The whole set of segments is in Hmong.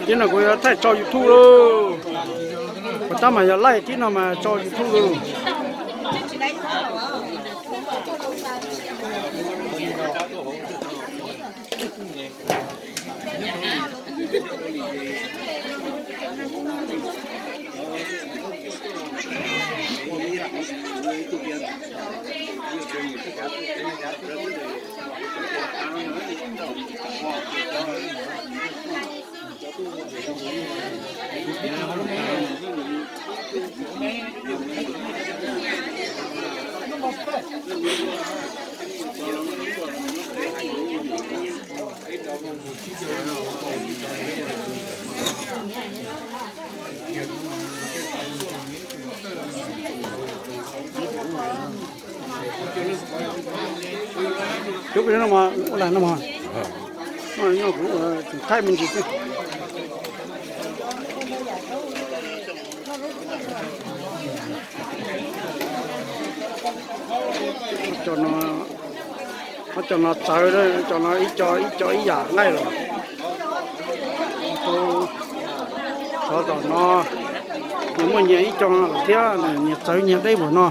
Tib no kuv yuav thaij tso YouTube lauj. Kuv tab mas yog laij tib no mas tso YouTube lauj. Cov no mas ua li no mas, no kuv tseem thaij me ntsis xwb. Cov no, cov no txawv, cov no ib co ib co ib yam nqaij los. Xyov tom no nyias muaj nyias ib co lawm thiab, nyias txawv nyias deb npaum no.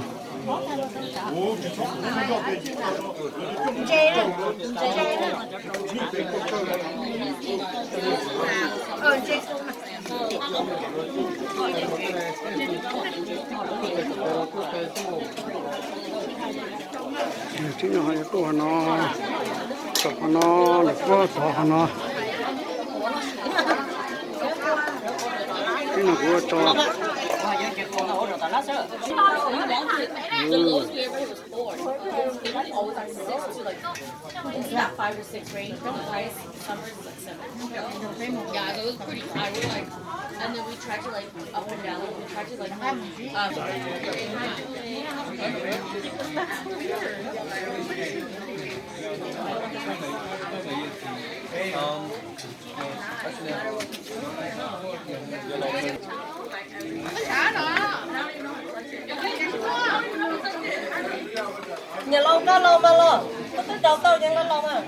Tib no ho yuav tuaj ho no, tso ho no, lawm puab tov ho no. Tib no kuv ua tso. It's about five to six range, but price, summer is like seven. Yeah, so it was pretty high. We were like, and then we tried to like up and down. We tried to like, um, Niam laus, koj los mas los, koj twb rau tau ces koj los mas.